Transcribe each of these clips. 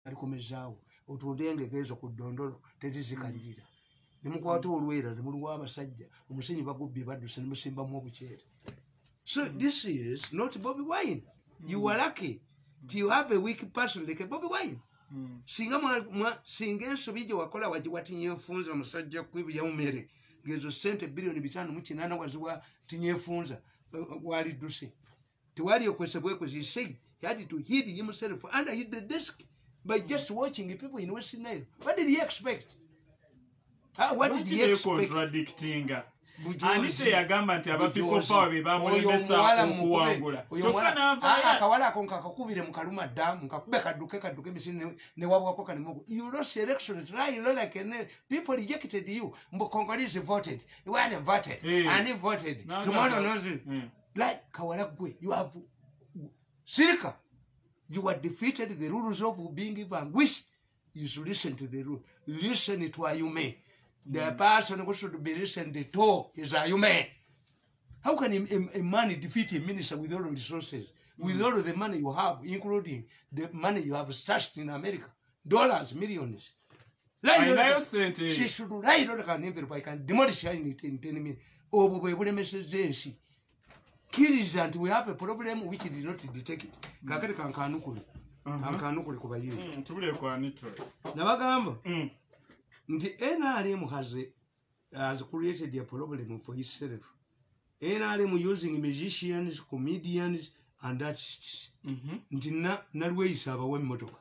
alikomezaawo otundengeko ku ddondolo tezizikalirira nemukwata olwera nemuluwa abasajja omusenyi bagubbye badduse nemusimbamu obuceere. So this is not Bobi Wine. You are lucky you have a weak person like Bobi Wine. Singa ensobi gye wakola watinyefunza omusajja kwibya umere ngezo sente bilioni 5.8 waziwa tinyefunza walidduse tewali okwesebweko. He said he had to hid himself under the desk by just watching people in Western Nile. What did he expect? What did he expect? Contradicting. Anite yagamba nti aba people power be bamulembesa okuwangula. Akawala akonka kakubire mu kaluma damu nkakube kaduke bisine ne wabwako kanimogo. You lost election try like people rejected you. Mbo Congolese voted. You weren't voted. And he voted. Tomorrow knows like kawala gwe you have Sirika. You were defeated. The rules of being given wish you should listen to the rule. Listen to Ayume. The person who should be listened to is Ayume. How can a man defeat a minister with all the resources, with all the money you have, including the money you have stashed in America? Dollars, millions. She should write on an envelope. I can demolish it in 10 minutes. Oh, we will message. Kirizant, we have a problem which did not detect it. Kakari kankanukuli. Kankanukuli kubayiri. Tubule kwa nitro. Nabagamba. Nti NRM has created a problem for itself. NRM using musicians, comedians, and artists. Nti nalweisa abawe motoka.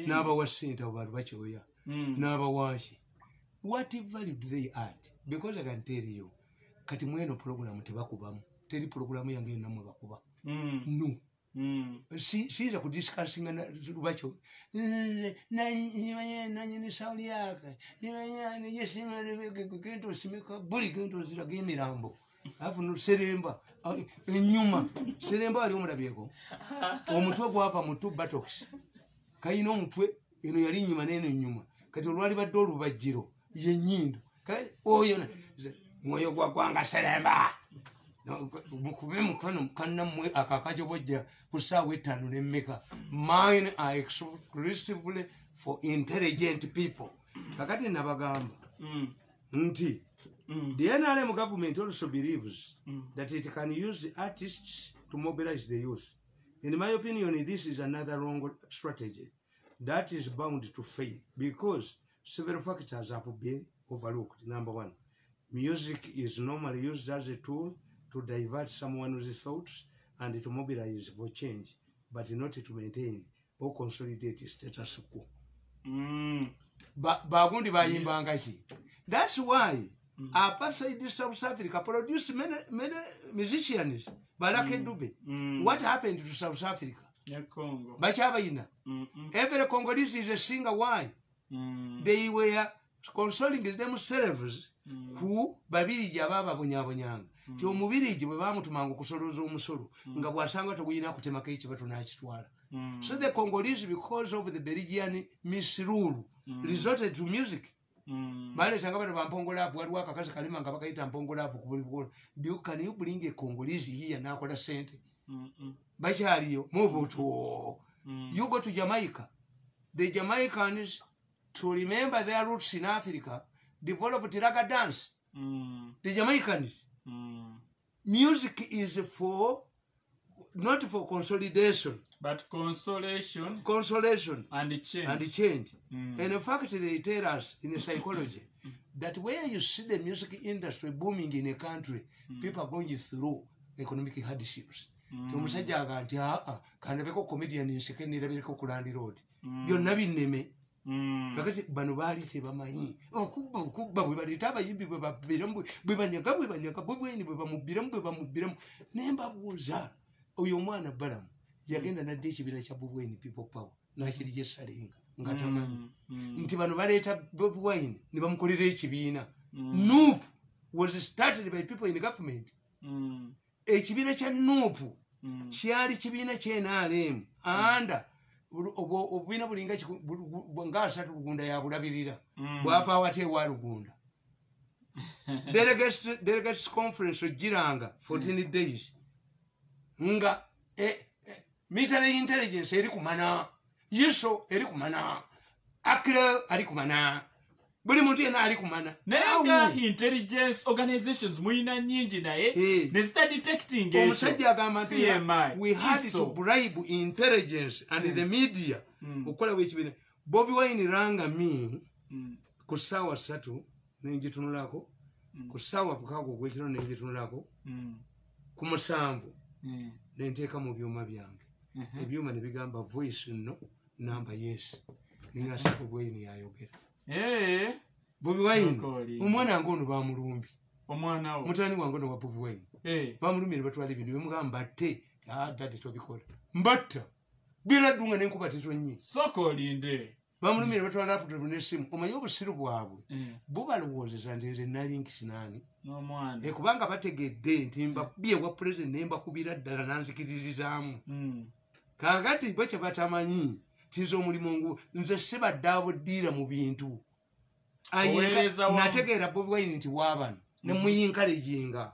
N'abawa sente abantu bachoya. N'abawashi. What value do they add? Because I can tell you, kati mweno program tebakubamu. Teri program yange namwe bakuba. No. Siza kudiscussing na rubacho. Nanyini sauli yake. Nanyini yesinga kento simeka buli kento zira gemirambo. Afu no seremba enyuma. Seremba ali omulabyeko. Omutwe gwapa mutu buttocks. Kayina omutwe eno yali nyuma nene nyuma. Kati olwali badde olubajjiro ye nyindo. Kati oyo mwoyo gwanga seremba. Mukube mukono kanna mwe akakajo bojja kusawe 5 n'emmeka. Mine are exclusively for intelligent people. Kakati nabagamba nti the NRM government also believes that it can use artists to mobilize the youth. In my opinion, this is another wrong strategy that is bound to fail because several factors have been overlooked. Number one, music is normally used as a tool to divert someone's thoughts and to mobilize for change, but not to maintain or consolidate status quo. Bagundi bayimbanga ki. That's why apartheid South Africa produced many musicians. Balake Dube. What happened to South Africa? Congo. Bachabayina. Every Congolese is a singer. Why? They were consoling themselves who babiri jababa bunyabonyanga. Ti omubiriji bwe bamutumanga okusoloza omusolo nga bwasanga toguyina kutemako ekibatu n'akitwala. So the Congolese, because of the Belgian misrule, resorted to music. Baleetanga bano bampongolaavu waliwo akakazi kalima nga bakayita mpongolaavu ku buli bukola. Can you bring a Congolese here n'akola sente? Bakyaliyo mubuto. You go to Jamaica. The Jamaicans, to remember their roots in Africa, developed raga dance. The Jamaicans. Music is not for consolidation, but consolation and change. And in fact, they tell us in psychology that where you see the music industry booming in a country, people are going through economic hardships. Omusajja aganti kanabeko comedian nsekeni rabireko kulandi road. Byonna binneme. Kakati bano bali tebamanyi okubba bwe balita abayimbi bwe babiramu bwe banyaga Bobi Wine bwe bamubiramu nembabuuza oyo omwana balamu yagenda nadde ekibira kya Bobi Wine people power nakiri yesalenga nga tamanyi nti bano baleeta Bobi Wine ne bamukolera ekibiina. NUP was started by people in government. Ekibira kya NUP kyali kibiina ky'NRM anda obwina bulinga nga 3 Lugunda ya bulabirira bwapa wate wa Lugunda. Delegates conference ogiranga 14 days nga military intelligence eri kumana Yiso eri kumana. Akle ali kumana. Buli muntu yena ali kumana. Nenga intelligence organizations muina nyingi naye ne start detecting it. Omusajja agamba nti we had to bribe intelligence and the media okola wekibina. Bobi Wine ranga mi ku ssaawa 3 n'engitunulako ku ssaawa 6 ogw'ekiro n'engitunulako ku 7 n'enteeka mu byuma byange. Ebyuma ne bigamba voice no number yes. Ninga Bobi Wine yayogera. Bobi Wine omwana ngono bamulumbi. Omwana wo mutani wange no wa Bobi Wine. Bamulumbi batwala ebintu bimugamba te dati tobikola. Mbatta bila dunga nenkuba tetonnyi. Soko linde. Bamulumbi batwala laptop n'essimu. Omanyi obusiru bwabwe. Bo balowoozeza nti nze nali kinani. N'omwana. Kubanga bategedde nti mbabye wa president nemba kubira ddala nanzikiririzaamu. Kaagati bwe batamanyi tinzo omulimu ngu nze sibaddaabo ddiira mu bintu. Nategeera Bobi Wine nti waabano ne muyinkalejinga.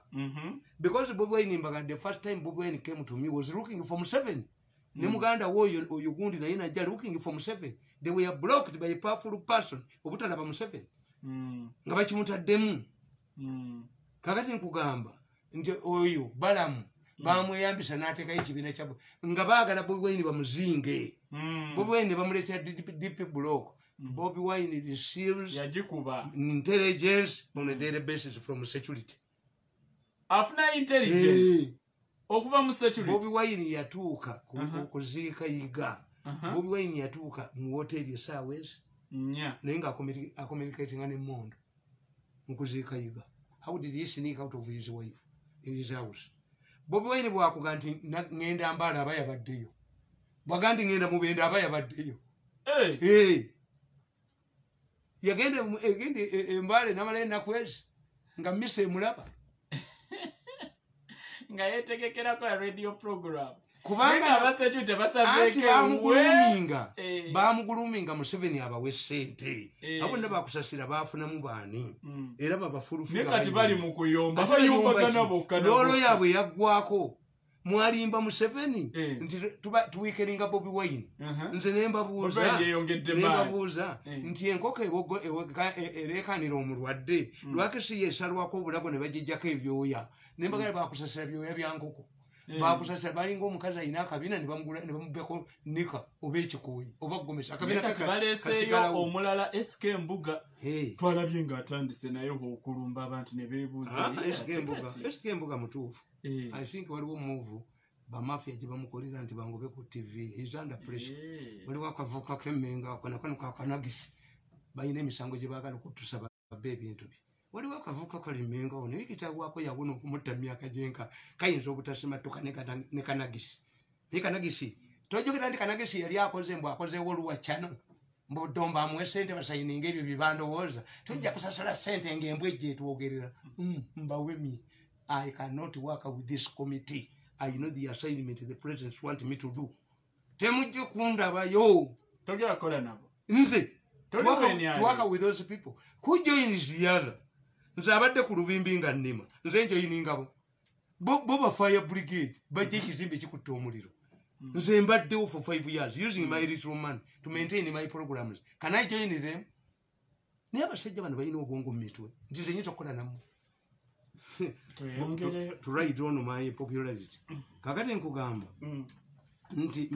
Because Bobi Wine the first time Bobi Wine came to me was looking for Museveni. Ne muganda woyo oyo gundi naye najja looking for Museveni. They were blocked by a powerful person obutalaba Museveni. Nga bakimutaddemu. Kakati nkugamba nti oyo balamu bamweyambisa n'ateekayo ekibiina kyabwe nga baagala Bobi Wine bamuzinge. Bobi Wine bamuleetera DP block. Bobi Wine receives intelligence on a daily basis from security. Afuna intelligence okuva mu security. Bobi Wine yatuuka okuziika yiga. Bobi Wine yatuuka mu hoteli essaawa ezi naye nga communicating ne Mondo mu kuziika yiga. How did he sneak out of his wife in his house? Bobi Wine bwakuga nti ngenda Mbala aba yabaddeyo. Bwaga nti ngenda Mubende aba yabaddeyo. Yagende Mbale namala ennaku ezi nga mise emulaba. Nga yetegekera ko radio program. Kubanga abasecurity basazeeke bamuguluminga Museveni abawe ssente. Abo nabo bakusasira bafunamu baani. Era babafulufula. Ne kati bali mu kuyomba bayomba bokka. Lolo yabwe yaggwako. Mwalimba Museveni nti tuwikeringa Bobi Wine. Nze nembabuuza nti enkoko ereekanira omulwadde lwaki si yeesalwako obulago ne bagijjako ebyoya. Nembagala bakusasira byoya bya nkoko. Bakusasira balinga omukazi alina akabina ne bamubbeko nika oba ekikuuyi oba gomesa akabina baleeseyo omulala SK Mbuga twalabye ng'atandise naye okulumba abantu ne beebuuza SK Mbuga mutuufu. I think waliwo move bamafia gye bamukolera nti bangobe ku TV. He's under pressure. Waliwo akavuka k'emmenga kano kakanagisi balina emisango gye baagala okutusaba ebintu bye. Waliwo akavuka kali mmenga ono ekitagwako yawona okumutta myaka gyenka kayinza obutasima ne kanagisi. Ne kanagisi tojogera nti kanagisi yali akoze mbu akozeewo oluwaccano mbu Domba amuwe ssente basayininga ebyo bye bandowooza. Tojja kusasula ssente ng'embwa ejja etwogerera. Mbawemi. I cannot work with this committee. I know the assignment the president want me to do. Temujje kundabayo. Togera kola nabo. Nze. To work with those people. Who joins the other? Nze abadde ku lubimbi nga nnima. Nze njoyiningabo. Boba Fire Brigade. Bajje ekizimbe kikutte omuliro. Nze mbaddewo for 5 years using my little money to maintain my programs. Can I join them? Naye abasajja bano balina obwongo mu mitwe. Nti tenyinza okukola nammwe. To ride on my popularity. Kakati nkugamba nti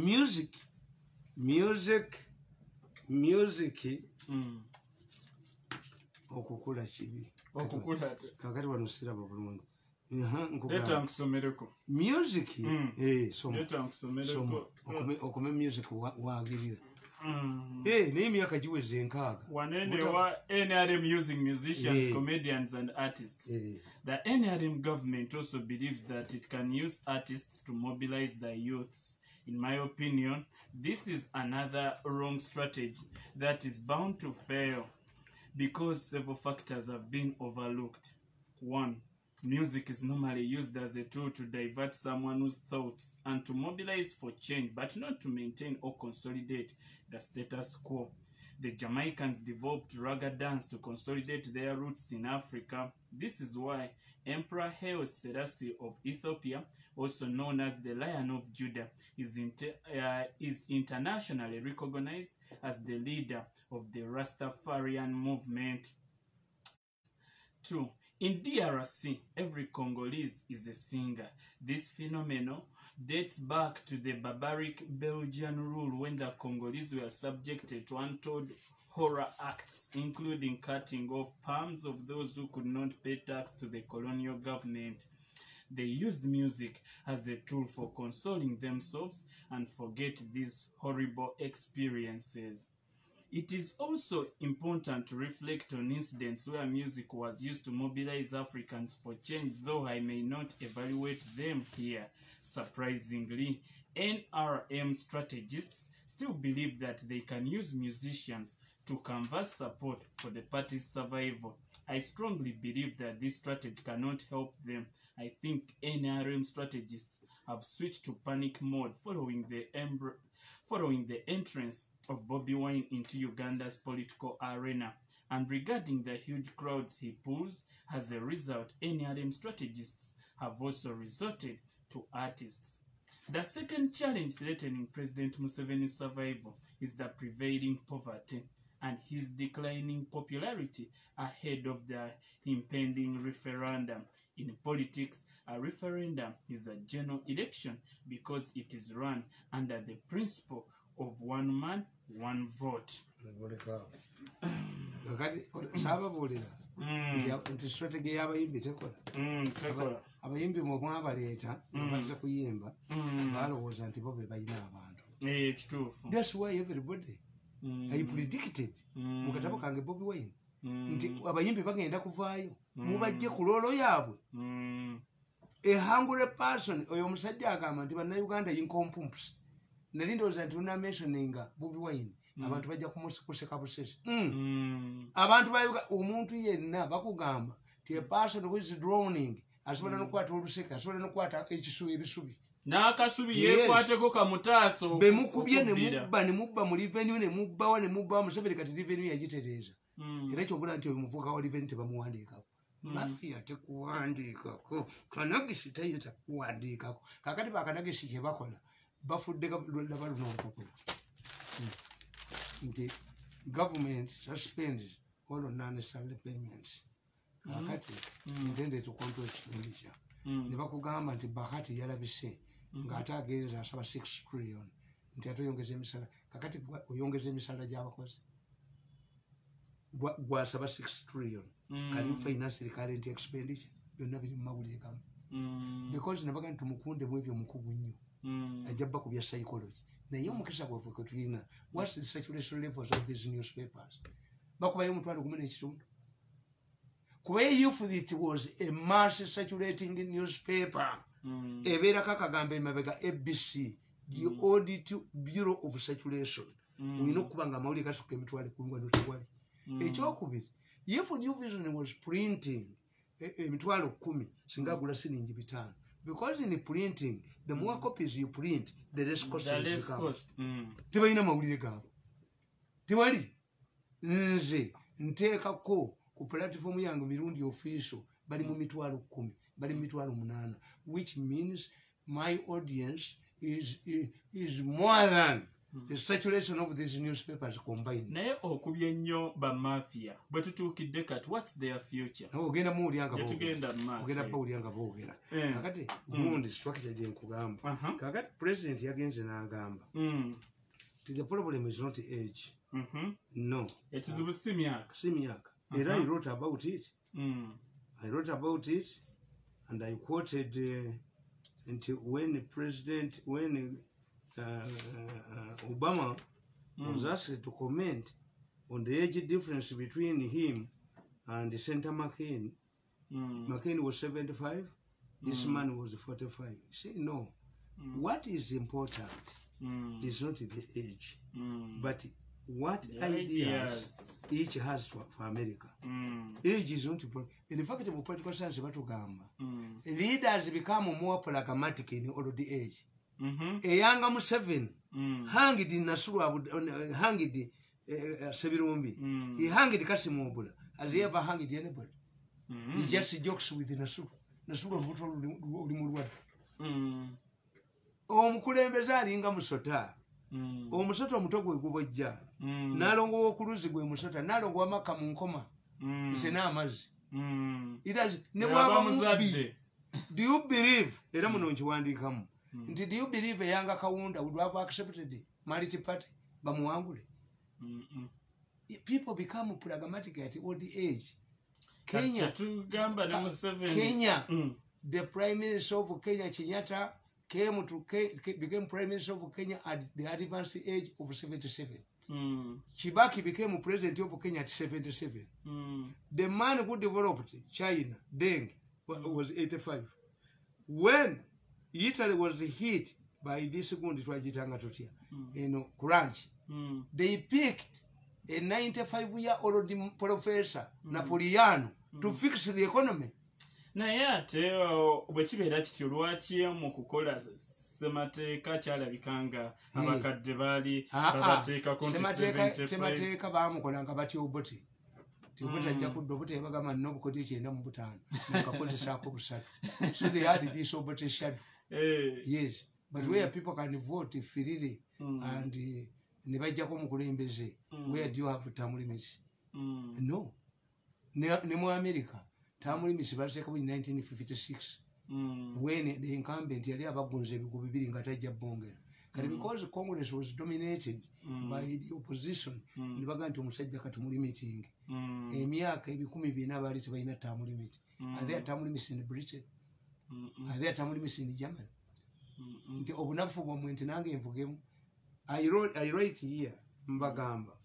music okukula kibi. Kakati wano siraba bulungi. Leta nkusomereko. Music okume music waagirira. Naye emyaka giweze 6. Wanene wa NRM using musicians, comedians and artists. The NRM government also believes that it can use artists to mobilize the youths. In my opinion, this is another wrong strategy that is bound to fail because several factors have been overlooked. 1. Music is normally used as a tool to divert someone's thoughts and to mobilize for change, but not to maintain or consolidate the status quo. The Jamaicans developed raga dance to consolidate their roots in Africa. This is why Emperor Haile Selassie of Ethiopia, also known as the Lion of Judah, is internationally recognized as the leader of the Rastafarian movement. 2. In DRC, every Congolese is a singer. This phenomenon dates back to the barbaric Belgian rule when the Congolese were subjected to untold horror acts, including cutting off palms of those who could not pay tax to the colonial government. They used music as a tool for consoling themselves and forget these horrible experiences. It is also important to reflect on incidents where music was used to mobilize Africans for change, though I may not evaluate them here. Surprisingly, NRM strategists still believe that they can use musicians to canvass support for the party's survival. I strongly believe that this strategy cannot help them. I think NRM strategists have switched to panic mode following the entrance of Bobi Wine into Uganda's political arena. And regarding the huge crowds he pulls, as a result, NRM strategists have also resorted to artists. The second challenge threatening President Museveni's survival is the prevailing poverty and his declining popularity ahead of the impending referendum. In politics, a referendum is a general election because it is run under the principle of one man, one vote. Nti strategy y'abayimbi tekola. Abayimbi mu mwabaleeta baza kuyimba balowooza nti bo be balina abantu. Kituufu. That's why everybody I predicted mu katabo kange Bobi Wine nti abayimbi bagenda kuvaayo mubajje ku loolo yaabwe. A hungry person oyo omusajja agamba nti bannayuganda incompumps. Nali ndowooza nti una mentioninga Bobi Wine abantu bajja kumuseka busesi. Abantu bayuga omuntu yenna bakugamba ti a person who is drowning asobola n'okukwata oluseke asobola n'okukwata ebisubi. N'akasubi yeekwateko kamutaaso. Be mukubye ne mubba mu revenue ne mubbawa ne mubbawa Museveni kati revenue yagitereeza. Era ekyogula nti omuvuka wa revenue tebamuwandiikako. Mafia tekuwandiikako. Kanagisi tayita kuwandiikako. Kakati bakanagisi kye bakola bafudde baluna obupapula. Nti government suspends all non-necessary payments. Kakati intended to control expenditure. Ne bakugamba nti Bahati yalabise ng'ate agenza asaba 6 trillion. Nti atoyongeza emisala. Kakati oyongeza emisala gy'abakozi. Gwasaba 6 trillion. Kali finance current expenditure. Byonna biri mu mawulire gamu. Because nabaga nti tumukunde mu ebyo mukugu nnyo. Ajja bakubya psychology. Naye omukisa gwaffe kwe tulina, what's the circulation levels of these newspapers? Bakubayo omutwalo gumu n'ekitundu. Kuba if it was a mass circulating newspaper, ebeerako akagambo emabega ABC, the Audit Bureau of Circulation. Olina okuba nga amawulire gasukka emitwalo 10 n'otewali. Ekyokubiri, if New Vision was printing emitwalo 10 singa agula siringi 5. Because in printing, the more copies you print, the less cost. Tibalina mawulire gaabo. Tewali. Nze nteekako ku platform yange Mirundi official bali mu mitwalo 10, bali mu mitwalo 8, which means my audience is more than the saturation of these newspapers combined. Naye okubye nnyo ba mafia bwe tutuukidde kati what's their future? Ogenda mu ulyanga bo. Tugenda maaso. Ogenda pa ulyanga boogera. Kakati gundi structure gye nkugamba. Kakati president yagenze n'agamba. The problem is not age. No. Ekizibu si myaka. Si myaka. Era I wrote about it. I wrote about it and I quoted until when Obama was asked to comment on the age difference between him and Senator McCain. McCain was 75, this man was 45. Say no. What is important is not the age, but what the ideas each has for America. Age is not important. In fact, in political science, leaders become more pragmatic in old age. A younger Museveni hanged in Nasuru, hanged Sebirumbi. He hanged Kasimobula. Has he ever hanged anybody? He just jokes with the Nasu. Nasu Rimurwa. Omukulembeza alinga musota. Omusota omutogwe gubojja. Nalongo okuluzi gwe musota. Nalongo amaka mu nkoma. Sena amazi. It has never. Do you believe? Era muno nkiwandiikamu. Nti do you believe Yanga Kawunda would have accepted multi-party? Bamuwangule. People become pragmatic at old age. Kenya, the Prime Minister of Kenya, Kenyatta, became Prime Minister of Kenya at the advanced age of 77. Kibaki became President of Kenya at 77. The man who developed China, Deng, was 85. When Italy was hit by this crunch, they picked a 95-year-old professor, Napoleon, to fix the economy. Naye ate bwe kibeera kityo lwaki mu kukola ssemateeka kyalabikanga abakadde baali babateekako nti ssemateeka baamukolanga batya oboti tibota ajja kudda obota yabagamba nina obukodi 95 nakakozesaako busatu. So they had this oboti shadow. Yes, but where people can vote freely and ne bajjako omukulembeze, where do you have term limits? No. Ne mu America term limits bateekamu in 1956 when the incumbent yali abagonze ebigulu 2 nga tajja bongera. Kati because Congress was dominated by the opposition, ne baga nti omusajja katumuli limiting. Emyaka 100 baali tebalina term limit. Are there term limits in Britain? Are there term limits in Germany? Nti obunafu bwamwe nti nange envugemu. I write here mbagamba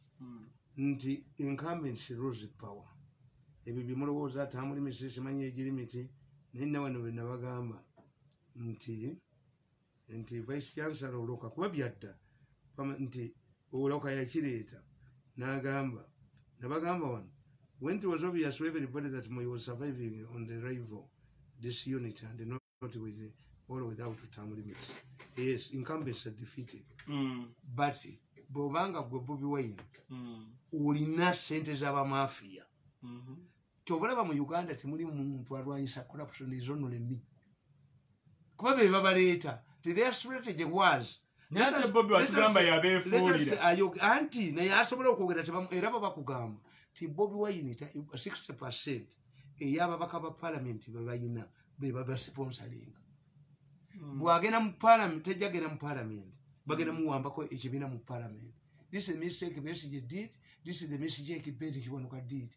nti incumbents lose power. Ebyo bimulowooza term limits simanyi egirimiti naye nawano bwe nabagamba nti vice chancellor oloka kuba byadda nti oloka yakireeta nabagamba wano when it was obvious to everybody that Moi was surviving on the rival this unit and not with all without term limits. Yes, incumbents are defeated. But bobanga gwe Bobi Wine olina sente z'abamafia. Tobalaba mu Uganda temuli muntu alwanyisa corruption izonolemi. Kuba be babaleeta. Their strategy was Nate Bobi watugamba yabeefuulira. Anti naye asobola okwogera era babakugamba ti Bobi Wine 60% ey'ababaka ba parliament bebayina be babasponsoringa. Bwagenda mu parliament tejjagenda mu parliament bagenda muwambako ekibiina mu parliament. This is the mistake Besigye did. This is the mistake Besigye Kiwanuka did.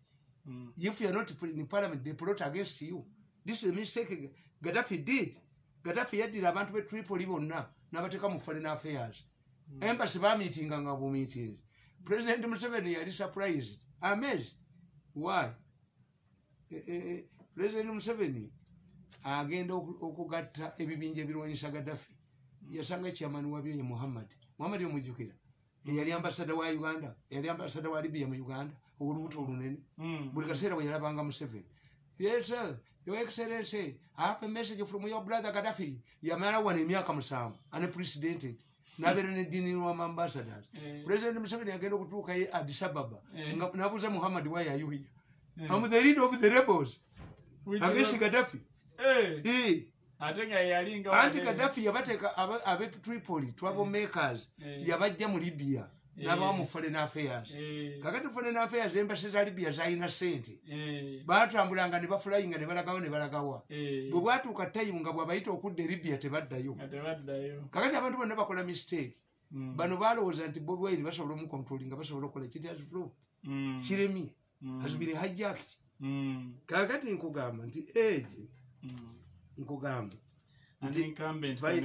If you are not in parliament they plot against you. This is the mistake Gaddafi did. Gaddafi yaddira abantu be Tripoli bonna n'abateeka mu foreign affairs. Embassy bamitinganga bu meetings. President Museveni yali surprised, amazed. Why? President Museveni agenda okugatta ebibinja ebirwanyisa Gaddafi. Yasanga chairman wabyo ye Muhammad omujjukira. Yali ambassador wa Uganda, yali ambassador wa Libya mu Uganda, olubuto olunene. Buli kaseera bwe yalabanga Museveni. Yes, sir. Your Excellency, I have a message from your brother Gaddafi. Yamara one emyaka 7 unprecedented. Nabere dini wa ambassadors. President Museveni agenda okutuuka ye Addis Ababa. Nabuza Muhammad why are you here? I'm the leader of the rebels. Against Gaddafi. Atenga yalinga Gaddafi yabateeka abe Tripoli troublemakers yabajja mu Libya. Naba mu foreign affairs. Kakati foreign affairs embassy za Libya zalina sente. Batambulanga ne baflyinga ne balagawo ne balagawa. Bwe bwatuuka time nga bwabayita okudda Libya tebaddayo. Kakati abantu bonna bakola mistake. Bano balowooza nti Bobi Wine basobola omucontrollinga basobola okukola kiti has flow. Kiremi has been hijacked. Kakati nkugamba nti age nkugamba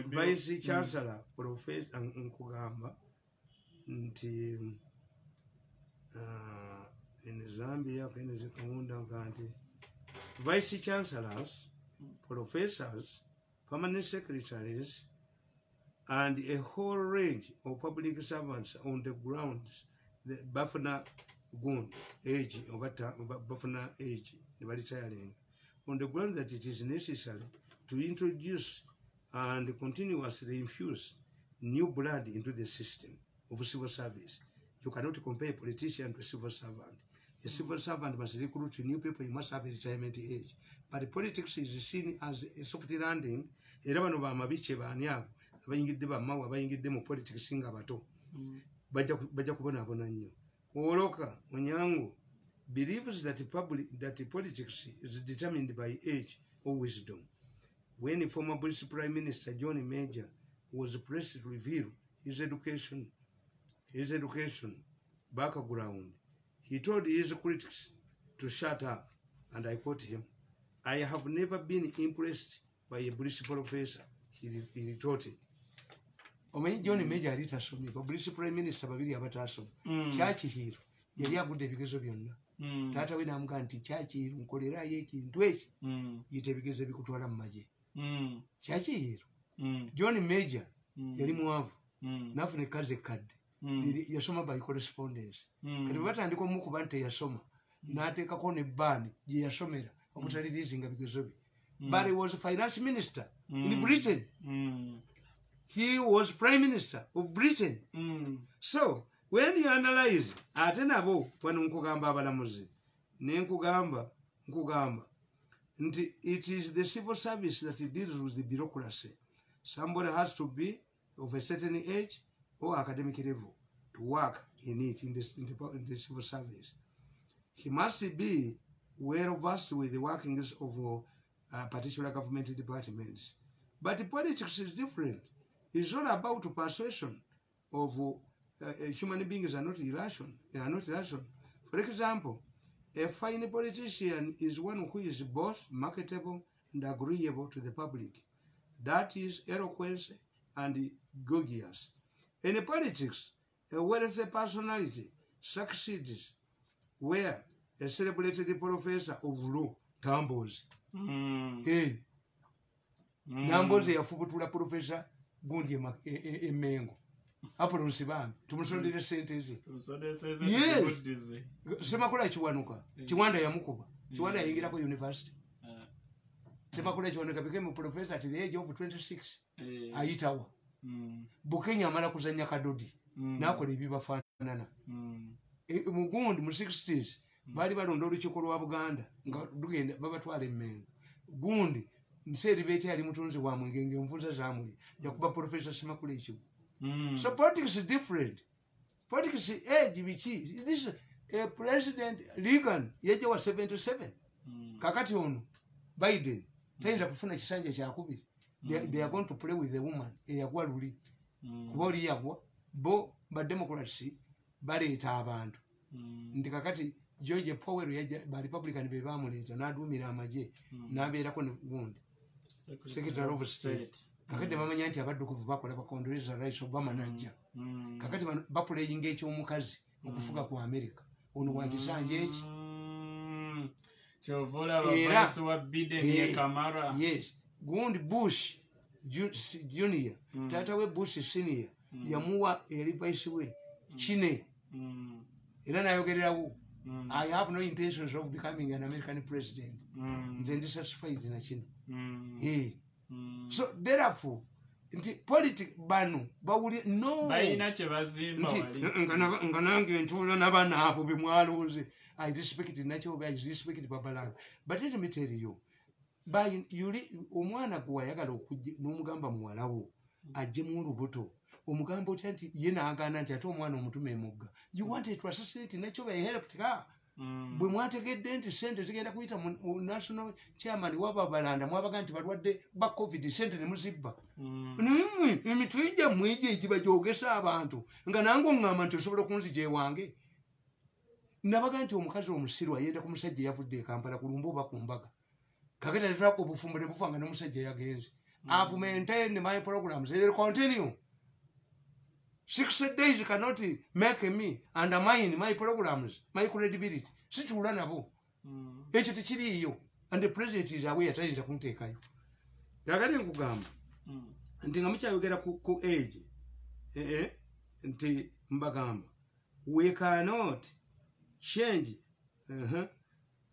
vice chancellor professor nkugamba nti in Zambia Kennedy Kaunda nti vice chancellors, professors, permanent secretaries and a whole range of public servants on the grounds the Bafana Gun age Bafana age on the ground that it is necessary to introduce and continuously infuse new blood into the system of civil service. You cannot compare a politician to a civil servant. A civil servant must recruit new people, you must have a retirement age. But politics is seen as a soft landing. Era bano bamabiche baanyabo abayingidde bamawa abayingidde mu politics singa bato bajja kubonabona nnyo. Oloka Onyango believes that politics is determined by age or wisdom. When former British Prime Minister John Major was pressed to reveal his education background, he told his critics to shut up, and I quote him, "I have never been impressed by a British professor," he retorted. Omanyi John Major alitasomye, ba British Prime Minister babiri abatasomye. Kyakihiro yali agudde ebigezo byonna. Taata we n'amugamba nti Kyakihiro nkolerayo ekintu eki yita ebigezo ebikutwala mu magye. Kyakihiro John Major yali mwavu n'afuna ekkazi ekkadde. Yasoma by correspondence. Kati batandika omukuba nti yasoma n'ateekako ne bbaani gye yasomera obutaliriizinga bigezo bye. But he was a finance minister in Britain. He was prime minister of Britain. So when you analyze ate nabo wano nkugamba abalamuzi nkugamba nti it is the civil service that deals with the bureaucracy. Somebody has to be of a certain age or academic level to work in it in the civil service. He must be well versed with the workings of particular government departments. But politics is different. It's all about persuasion of human beings are not irrational. For example, a fine politician is one who is both marketable and agreeable to the public. That is eloquence and gorgeous. In politics, a wealthy personality succeeds where a celebrated professor of law tumbles. Hey, Namboze yafubutula professor gundi emengo. Hapo nsibambi tumusondere sente ze. Yes. Semakula kiwanuka. Kiwanda yamukuba. Kiwanda yingira ko university. Semakula kiwanuka became a professor at the age of 26. Ayitawa. Bukenya amala kuzanya kadodi. Nakola ebibafanana. Mugundi mu 60s bali balonda olukiiko lwa Buganda nga dugenda babatwala emmengo. Gundi Mseri bete ali mutunzi wa mwenge mvunza zamuli yakuba professor Semakula ekibu. So politics is different. Politics is age bichi. This President Reagan yeje wa 77. Kakati ono Biden tayinza kufuna kisanja kyakubiri. They are going to play with the woman eyagwa luli. Kuboli yagwa bo ba democracy baleeta abantu. Ndi kakati George Powell yaje ba Republican be bamuleeta n'adumira amaje n'abeerako ne gundi. Secretary of State. Kakati bamanya nti abaddukuvu bakola bakondoleza Rais Obama najja. Kakati bapuleyinga ekyomukazi okufuga ku America. Ono wakisanje eki. Chovola wa vice wa Biden ye Kamara. Yes. Gundi Bush Junior. Tata we Bush Senior. Yamuwa eri vice we. Chine. Era nayogererawo. I have no intentions of becoming an American president. Nze dissatisfied na chino. So therefore politics banu bawuli no bayina kye bazimba wali nganange ntula nabana hapo bimwaluze. I respect nacho I respect babalanga. But let me tell you by yuli omwana gwayagala okujja n'omugamba muwalawo ajje mu rubuto omugamba otanti yena agana nti ate omwana omutume emugga. You wanted to assassinate nacho by helped her. Bwe mwategedde nti sente zigenda kuyita mu national chairman w'ababalanda mwabaga nti balwadde ba covid sente ne muzibba. Emitwija mwije egiba gyogesa abantu nga nange oŋŋamba nti osobola okunzija ewange. Nabaga nti omukazi omusirwa yenda ku musajja yavudde e Kampala ku lumbu oba ku mbaga. Kakati aleetako obufumbo ne bufa nga n'omusajja yagenze. I've maintained my programs. They will continue. 60 days cannot make me undermine my programs, my credibility. Situla nabo. Ekyo tekiriyo. And the president is aware tayinza kunteekayo. Kakati nkugamba. Nti nga mukyayogera ku age. Nti mbagamba. We cannot change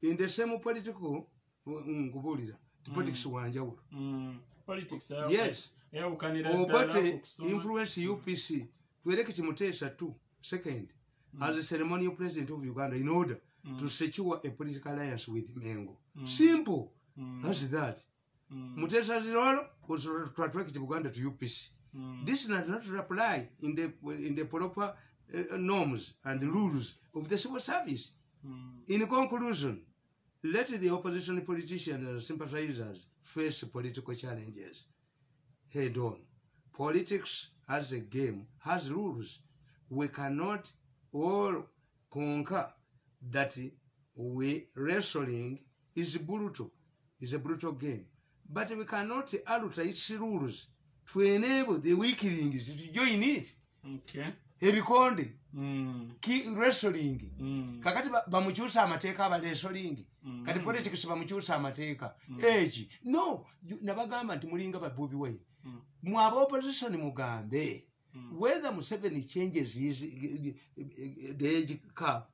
in the same political nkubulira. Politics wanjawulo. Politics. Yes. Obate influence UPC. Tueleke Timoteesa 2. Second. as a ceremonial president of Uganda in order to secure a political alliance with Mengo. Simple as that. Mutesa Zirolo was to attract Uganda to UPC. This does not apply in the proper norms and rules of the civil service. In conclusion, let the opposition politicians and sympathizers face political challenges head on. Politics as a game has rules. We cannot all conquer that. Wrestling is brutal. It's a brutal game. But we cannot alter its rules to enable the weaklings to join it. Okay. Ebikondi. Wrestling. Kakati bamuchusa amateka aba wrestling. Kati politics bamuchusa amateka. Age. No. Nabagamba nti mulinga ba Bobi Wine. Mwaba opposition mugambe. Whether Museveni changes the age cap.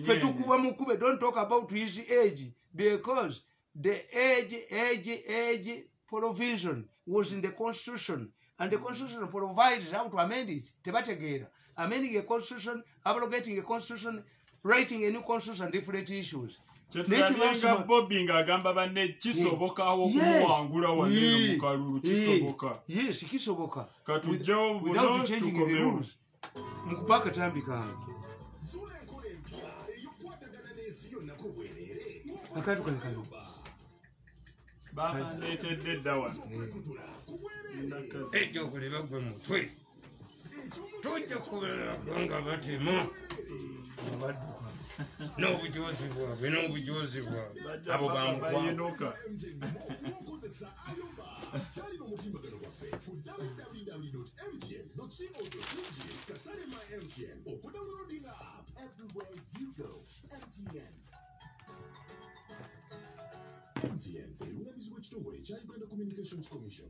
Fetukuba mukube. Don't talk about his age, because the age provision was in the constitution, and the constitution provides how to amend it. Tebategera, amending a constitution, abrogating a constitution, writing a new constitution, different issues. Chetulalenga Bobi ngagamba banne kisobokawo okumuwangula wanene mu kalulu kisoboka. Yes, kisoboka. Katujjawo without changing the rules. Mukubaka tambika. Akatu kalikalo. Baba netedde dawa. Ejo kuleba gwe mutwe. Tojja kubera gonga batema. Abaduka. N'obujozi bwabwe. Abo bamukwa. Charlie Mutimbagano Wafe for www.mtn.co.ug. Kasare my MTN or for downloading the app. Everywhere you go, MTN. MTN, a Luna's Witch Communications Commission.